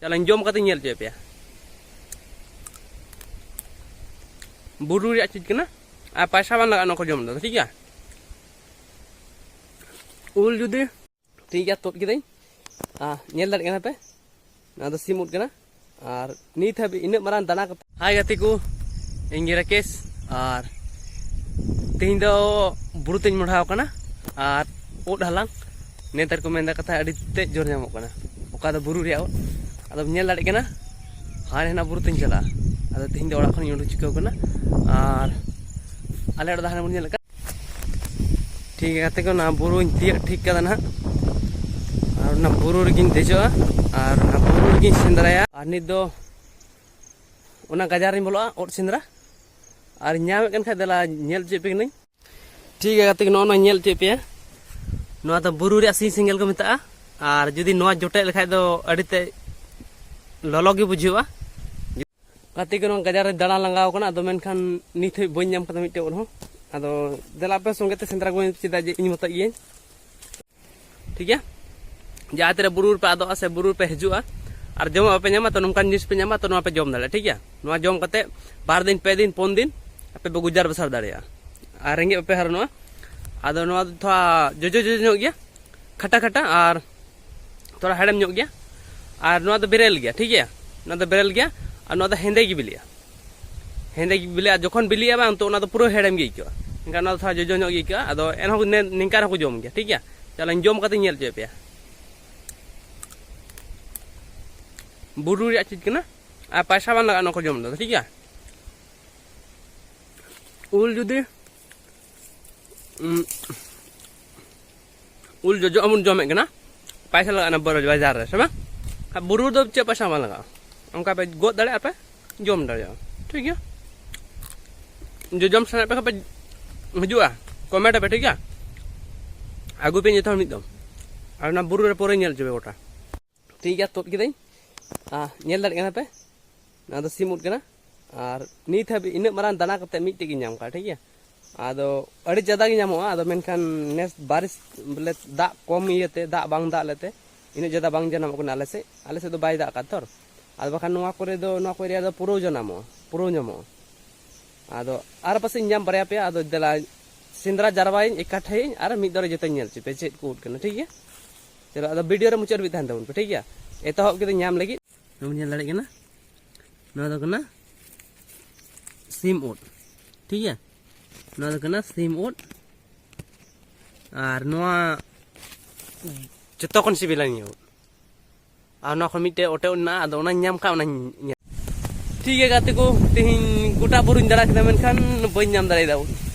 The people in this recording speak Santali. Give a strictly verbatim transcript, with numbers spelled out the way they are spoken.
ᱪᱟᱞᱟᱧ ᱡᱚᱢ ᱠᱟᱛᱮᱧ ᱧᱮᱞ ᱦᱚᱪᱚᱭᱮᱫ ᱯᱮᱭᱟ᱾ ᱵᱩᱨᱩ ᱨᱮᱭᱟᱜ ᱪᱮᱫ ᱠᱟᱱᱟ, ᱟᱨ ᱯᱟᱭᱥᱟ ᱵᱟᱝ ᱞᱟᱜᱟᱜᱼᱟ ᱱᱚᱣᱟ ᱠᱚ ᱡᱚᱢ ᱫᱚ, ᱴᱷᱤᱠ ᱜᱮᱭᱟ᱾ ᱩᱞ ᱡᱩᱫᱤ, ᱴᱷᱤᱠ ᱜᱮᱭᱟ, ᱛᱩᱫ ᱠᱤᱫᱟᱹᱧ᱾ ᱟᱨ ᱧᱮᱞ ᱫᱟᱲᱮᱭᱟᱜ ᱠᱟᱱᱟ ᱯᱮ, ᱱᱚᱣᱟ ᱫᱚ ᱥᱤᱢ ᱩᱫ ᱠᱟᱱᱟ᱾ ᱟᱨ ᱱᱤᱛ ᱦᱟᱹᱵᱤᱡ ᱤᱱᱟᱹᱜ ᱢᱟᱨᱟᱝ ᱫᱟᱱᱟ ᱠᱟᱛᱮ᱾ ᱦᱟᱭ ᱜᱟᱛᱮ ᱠᱚ, ᱤᱧ ᱜᱮ ᱨᱟᱠᱮᱥ᱾ ᱟᱨ ᱛᱮᱦᱮᱧ ᱫᱚ ᱵᱩᱨᱩ ᱛᱮᱧ ᱢᱚᱦᱰᱟᱣ ᱠᱟᱱᱟ᱾ ᱟᱨ ᱩᱫ ᱦᱟᱞᱟᱝ, ᱱᱮᱛᱟᱨ ᱠᱚ ᱢᱮᱱᱫᱟ ᱠᱟᱛᱷᱟ ᱟᱹᱰᱤ ᱛᱮᱫ ᱡᱳᱨ ᱧᱟᱢᱚᱜ ᱠᱟᱱᱟ, ᱚᱠᱟ ᱫᱚ ᱵᱩᱨᱩ ᱨᱮᱭᱟᱜ ᱩᱫ᱾ ᱟᱫᱚᱢ ᱧᱮᱞ ᱫᱟᱲᱮᱭᱟᱜ ᱠᱟᱱᱟ, ᱦᱟᱱᱮ ᱦᱟᱱᱟ ᱵᱩᱨᱩ ᱛᱮᱧ ᱪᱟᱞᱟᱜᱼᱟ᱾ ᱟᱫᱚ ᱛᱮᱦᱮᱧ ᱫᱚ ᱚᱲᱟᱜ ᱠᱷᱚᱱᱤᱧ ᱩᱰᱩᱠ ᱪᱩᱠᱟᱹᱣ ᱠᱟᱱᱟ᱾ ᱟᱨ ᱟᱞᱮ ᱚᱲᱟᱜ ᱫᱚ ᱦᱟᱱᱮ ᱵᱚᱱ ᱧᱮᱞ ᱠᱟᱜ᱾ ᱴᱷᱤᱠ ᱜᱮᱭᱟ ᱜᱟᱛᱮ ᱠᱚ, ᱚᱱᱟ ᱵᱩᱨᱩᱧ ᱛᱤᱭᱟᱹᱜ ᱴᱷᱤᱠ ᱠᱟᱫᱟ ᱱᱟᱦᱟᱜ᱾ ᱟᱨ ᱚᱱᱟ ᱵᱩᱨᱩ ᱨᱮᱜᱤᱧ ᱫᱮᱡᱚᱜᱼᱟ᱾ ᱟᱨ ᱚᱱᱟ ᱵᱩᱨᱩ ᱨᱮᱜᱤᱧ ᱥᱮᱸᱫᱽᱨᱟᱭᱟ᱾ ᱟᱨ ᱱᱤᱛ ᱫᱚ ᱚᱱᱟ ᱜᱟᱡᱟᱲ ᱨᱤᱧ ᱵᱚᱞᱚᱜᱼᱟ ᱩᱫ ᱥᱮᱸᱫᱽᱨᱟ᱾ ᱟᱨ ᱧᱟᱢᱮᱫ ᱠᱟᱱ ᱠᱷᱟᱡ ᱫᱮᱞᱟ ᱧᱮᱞ ᱦᱚᱪᱚᱭᱮᱫ ᱯᱮ ᱠᱟᱹᱱᱟᱹᱧ᱾ ᱴᱷᱤᱠ ᱜᱮᱭᱟ ᱜᱟᱛᱮ ᱠᱚ, ᱱᱚᱜᱼᱚ ᱱᱚᱣᱟ ᱧᱮᱞ ᱦᱚᱪᱚᱭᱮᱫ ᱯᱮᱭᱟ᱾ ᱱᱚᱣᱟ ᱫᱚ ᱵᱩᱨᱩ ᱨᱮᱭᱟᱜ ᱥᱤᱧ ᱥᱮᱸᱜᱮᱞ ᱠᱚ ᱢᱮᱛᱟᱜᱼᱟ᱾ ᱟᱨ ᱡᱩᱫᱤ ᱱᱚᱣᱟ ᱡᱚᱴᱮᱫ ᱞᱮᱠᱷᱟᱡ ᱫᱚ ᱟᱹᱰᱤ ᱛᱮᱫ ᱞᱚᱞᱚ ᱜᱮ ᱵᱩᱡᱷᱟᱹᱜᱼᱟ᱾ ᱜᱟᱛᱮ ᱠᱚ, ᱱᱚᱣᱟ ᱜᱟᱡᱟᱲ ᱨᱮ ᱫᱟᱬᱟ ᱞᱟᱸᱜᱟᱣ ᱠᱟᱱᱟ, ᱟᱫᱚ ᱢᱮᱱᱠᱷᱟᱱ ᱱᱤᱛ ᱦᱟᱹᱵᱤᱡ ᱵᱟᱹᱧ ᱧᱟᱢ ᱠᱟᱫᱟ ᱢᱤᱫᱴᱮᱡ ᱩᱫ ᱦᱚᱸ᱾ ᱟᱫᱚ ᱫᱮᱞᱟ ᱟᱯᱮ ᱥᱚᱸᱜᱮ ᱛᱮ ᱥᱮᱸᱫᱽᱨᱟ ᱠᱚ, ᱪᱮᱫᱟᱜ ᱡᱮ ᱤᱧ ᱢᱚᱛᱚᱡ ᱜᱤᱭᱟᱹᱧ᱾ ᱴᱷᱤᱠ ᱜᱮᱭᱟ, ᱡᱟᱦᱟᱸ ᱛᱤᱨᱮ ᱵᱩᱨᱩ ᱨᱮᱯᱮ ᱟᱫᱚᱜᱼᱟ ᱥᱮ ᱵᱩᱨᱩ ᱨᱮᱯᱮ ᱦᱤᱡᱩᱜᱼᱟ, ᱟᱨ ᱡᱚᱢᱟᱜ ᱵᱟᱯᱮ ᱧᱟᱢᱟ, ᱛᱚ ᱱᱚᱝᱠᱟᱱ ᱡᱤᱱᱤᱥ ᱯᱮ ᱧᱟᱢᱟ, ᱛᱚ ᱱᱚᱣᱟ ᱯᱮ ᱡᱚᱢ ᱫᱟᱲᱮᱭᱟᱜᱼᱟ᱾ ᱴᱷᱤᱠ ᱜᱮᱭᱟ, ᱱᱚᱣᱟ ᱡᱚᱢ ᱠᱟᱛᱮ ᱵᱟᱨ ᱫᱤᱱ, ᱯᱮ ᱫᱤᱱ, ᱯᱩᱱ ᱫᱤᱱ ᱟᱯᱮ ᱯᱮ ᱜᱩᱡᱟᱨ ᱵᱟᱥᱟᱨ ᱫᱟᱲᱮᱭᱟᱜᱼᱟ, ᱟᱨ ᱨᱮᱸᱜᱮᱡ ᱵᱟᱯᱮ ᱦᱟᱨᱚᱱᱚᱜᱼᱟ᱾ ᱟᱫᱚ ᱱᱚᱣᱟ ᱫᱚ ᱛᱷᱚᱲᱟ ᱡᱚᱡᱚ ᱡᱚᱡᱚ ᱧᱚᱜ ᱜᱮᱭᱟ, ᱠᱷᱟᱴᱟ ᱠᱷᱟᱴᱟ, ᱟᱨ ᱛᱷᱚᱲᱟ ᱦᱮᱲᱮᱢ ᱧᱚᱜ ᱜᱮᱭᱟ᱾ ᱟᱨ ᱱᱚᱣᱟ ᱫᱚ ᱵᱮᱨᱮᱞ ᱜᱮᱭᱟ, ᱴᱷᱤᱠ ᱜᱮᱭᱟ, ᱱᱚᱣᱟ ᱫᱚ ᱵᱮᱨᱮᱞ ᱜᱮᱭᱟ᱾ ᱟᱨ ᱱᱚᱣᱟ ᱫᱚ ᱦᱮᱸᱫᱮ ᱜᱮ ᱵᱤᱞᱤᱜᱼᱟ, ᱦᱮᱸᱫᱮ ᱜᱮ ᱵᱤᱞᱤᱜᱼᱟ᱾ ᱡᱚᱠᱷᱚᱱ ᱵᱤᱞᱤᱜᱼᱟ ᱵᱟᱝ, ᱛᱚ ᱚᱱᱟ ᱫᱚ ᱯᱩᱨᱟᱹ ᱦᱮᱲᱮᱢ ᱜᱮ ᱟᱹᱭᱠᱟᱹᱜᱼᱟ᱾ ᱮᱱᱠᱷᱟᱱ ᱚᱱᱟ ᱫᱚ ᱛᱷᱚᱲᱟ ᱡᱚᱡᱚ ᱧᱚᱜ ᱜᱮ ᱟᱹᱭᱠᱟᱹᱜᱼᱟ᱾ ᱟᱫᱚ ᱮᱱᱦᱚᱸ ᱱᱮ-, ᱱᱤᱝᱠᱟ ᱨᱮᱦᱚᱸ ᱠᱚ ᱡᱚᱢ ᱜᱮᱭᱟ, ᱴᱷᱤᱠ ᱜᱮᱭᱟ᱾ ᱪᱟᱞᱟᱧ ᱡᱚᱢ ᱠᱟᱛᱮᱧ ᱧᱮᱞ ᱦᱚᱪᱚᱭᱮᱫ ᱯᱮᱭᱟ᱾ ᱵᱩᱨᱩ ᱨᱮᱭᱟᱜ ᱪᱮᱫ ᱠᱟᱱᱟ, ᱟᱨ ᱯᱟᱭᱥᱟ ᱵᱟᱝ ᱞᱟᱜᱟᱜᱼᱟ ᱱᱚᱣᱟ ᱠᱚ ᱡᱚᱢ ᱫᱚ, ᱴᱷᱤᱠ ᱜᱮᱭᱟ᱾ ᱩᱞ ᱡᱩᱫᱤ, ᱩᱢ, ᱩᱞ ᱡᱚᱡᱚ ᱟᱢ ᱵᱚᱱ ᱡᱚᱢᱮᱫ ᱠᱟᱱᱟ, ᱯᱟᱭᱥᱟ ᱞᱟᱜᱟᱜ ᱠᱟᱱᱟ ᱵᱚᱨᱚᱡ ᱵᱟᱡᱟᱨ ᱨᱮ, ᱥᱮ ᱵᱟᱝ? ᱟᱨ ᱵᱩᱨᱩ ᱨᱮᱫᱚ ᱪᱮᱫ ᱯᱟᱭᱥᱟ ᱵᱟᱝ ᱞᱟᱜᱟᱜᱼᱟ᱾ ᱚᱱᱠᱟ ᱯᱮ ᱜᱚᱫ ᱫᱟᱲᱮᱭᱟᱜᱼᱟ ᱯᱮ, ᱡᱚᱢ ᱫᱟᱲᱮᱭᱟᱜᱼᱟ, ᱴᱷᱤᱠ ᱜᱮᱭᱟ᱾ ᱡᱚᱡᱚᱢ ᱥᱟᱱᱟᱭᱮᱫ ᱯᱮ ᱠᱷᱟᱱ ᱯᱮ ᱦᱤᱡᱩᱜᱼᱟ, ᱠᱚᱢᱮᱱᱴ ᱟᱯᱮ, ᱴᱷᱤᱠ ᱜᱮᱭᱟ᱾ ᱟᱹᱜᱩᱭ ᱯᱮ ᱡᱚᱛᱚ ᱦᱚᱲ ᱢᱤᱫ ᱫᱚᱢ᱾ ᱟᱨ ᱚᱱᱟ ᱵᱩᱨᱩ ᱨᱮ ᱯᱚᱨᱮ ᱧᱮᱞ ᱦᱚᱪᱚ ᱯᱮ ᱜᱚᱴᱟ᱾ ᱴᱷᱤᱠ ᱜᱮᱭᱟ, ᱛᱩᱫ ᱠᱤᱫᱟᱹᱧ᱾ ᱟᱨ ᱧᱮᱞ ᱫᱟᱲᱮᱭᱟᱜ ᱠᱟᱱᱟ ᱯᱮ, ᱱᱚᱣᱟ ᱫᱚ ᱥᱤᱢ ᱩᱫ ᱠᱟᱱᱟ᱾ ᱟᱨ ᱱᱤᱛ ᱦᱟᱹᱵᱤᱡ ᱤᱱᱟᱹᱜ ᱢᱟᱨᱟᱝ ᱫᱟᱱᱟ ᱠᱟᱛᱮ ᱢᱤᱫᱴᱮᱡ ᱜᱤᱧ ᱧᱟᱢ ᱠᱟᱜᱼᱟ, ᱴᱷᱤᱠ ᱜᱮᱭᱟ᱾ ᱟᱫᱚ ᱟᱹᱰᱤ ᱡᱟᱫᱟ ᱜᱮ ᱧᱟᱢᱚᱜᱼᱟ, ᱟᱫᱚ ᱢᱮᱱᱠᱷᱟᱱ ᱱᱮᱥ ᱵᱟᱨᱤᱥ ᱵᱚᱞᱮ ᱫᱟᱜ ᱠᱚᱢ ᱤᱭᱟᱹᱛᱮ, ᱫᱟᱜ ᱵᱟᱝ ᱫᱟᱜ ᱞᱮᱛᱮ ᱤᱱᱟᱹᱜ ᱡᱟᱫᱟ ᱵᱟᱝ ᱡᱟᱱᱟᱢᱚᱜ ᱠᱟᱱᱟ ᱟᱞᱮ ᱥᱮᱫ᱾ ᱟᱞᱮ ᱥᱮᱫ ᱫᱚ ᱵᱟᱭ ᱫᱟᱜ ᱟᱠᱟᱫ ᱛᱚ᱾ ᱟᱫᱚ ᱵᱟᱠᱷᱟᱱ ᱱᱚᱣᱟ ᱠᱚᱨᱮ ᱫᱚ, ᱱᱚᱣᱟ ᱠᱚ ᱮᱨᱤᱭᱟ ᱫᱚ ᱯᱩᱨᱟᱹ ᱡᱟᱱᱟᱢᱚᱜᱼᱟ, ᱯᱩᱨᱟᱹ ᱧᱟᱢᱚᱜᱼᱟ᱾ ᱟᱫᱚ ᱟᱨ ᱯᱟᱥᱮᱡ ᱧᱟᱢ ᱵᱟᱨᱭᱟ ᱯᱮᱭᱟ, ᱟᱫᱚ ᱫᱮᱞᱟ ᱥᱮᱸᱫᱽᱨᱟ ᱡᱟᱨᱣᱟᱭᱟᱹᱧ, ᱮᱠᱟᱴᱷᱟᱭᱟᱹᱧ ᱟᱨ ᱢᱤᱫ ᱫᱚᱨᱮ ᱡᱚᱛᱚᱧ ᱧᱮᱞ ᱦᱚᱪᱚ ᱯᱮᱭᱟ ᱪᱮᱫ ᱠᱚ ᱩᱫ ᱠᱟᱱᱟ, ᱴᱷᱤᱠ ᱜᱮᱭᱟ? ᱪᱚᱞᱚ, ᱟᱫᱚ ᱵᱷᱤᱰᱤᱭᱳ ᱨᱮ ᱢᱩᱪᱟᱹᱫ ᱦᱟᱹᱵᱤᱡ ᱛᱟᱦᱮᱱ ᱛᱟᱵᱚᱱ ᱯᱮ, ᱴᱷᱤᱠ ᱜᱮᱭᱟ? ᱮᱛᱚᱦᱚᱵ ᱠᱮᱫᱟ ᱧᱟᱢ ᱞᱟᱹᱜᱤᱫ᱾ ᱱᱚᱣᱟ ᱵᱚᱱ ᱧᱮᱞ ᱫᱟᱲᱮᱭᱟᱜ ᱠᱟᱱᱟ, ᱱᱚᱣᱟ ᱫᱚ ᱠᱟᱱᱟ ᱥᱤᱢ ᱩᱫ, ᱴᱷᱤᱠ ᱜᱮᱭᱟ? ᱱᱚᱣᱟ ᱫᱚ ᱠᱟᱱᱟ ᱥᱤᱢ ᱩᱫ᱾ ᱟᱨ ᱱᱚᱣᱟ ᱡᱚᱛᱚ ᱠᱷᱚᱱ ᱥᱤᱵᱤᱞᱟ ᱱᱤᱭᱟᱹ ᱩᱫ᱾ ᱟᱨ ᱱᱚᱣᱟ ᱠᱷᱚᱱ ᱢᱤᱫᱴᱮᱡ ᱚᱴᱮᱡ ᱩᱫ ᱢᱮᱱᱟᱜᱼᱟ, ᱟᱫᱚ ᱚᱱᱟᱧ ᱧᱟᱢ ᱠᱷᱟᱱ ᱚᱱᱟᱧ ᱧᱟᱢ᱾ ᱴᱷᱤᱠ ᱜᱮᱭᱟ ᱜᱟᱛᱮ ᱠᱚ, ᱛᱮᱦᱮᱧ ᱜᱚᱴᱟ ᱵᱩᱨᱩᱧ ᱫᱟᱬᱟ ᱠᱮᱫᱟ, ᱢᱮᱱᱠᱷᱟᱱ ᱵᱟᱹᱧ ᱧᱟᱢ ᱫᱟᱲᱮᱭᱟᱫᱟ ᱩᱫ᱾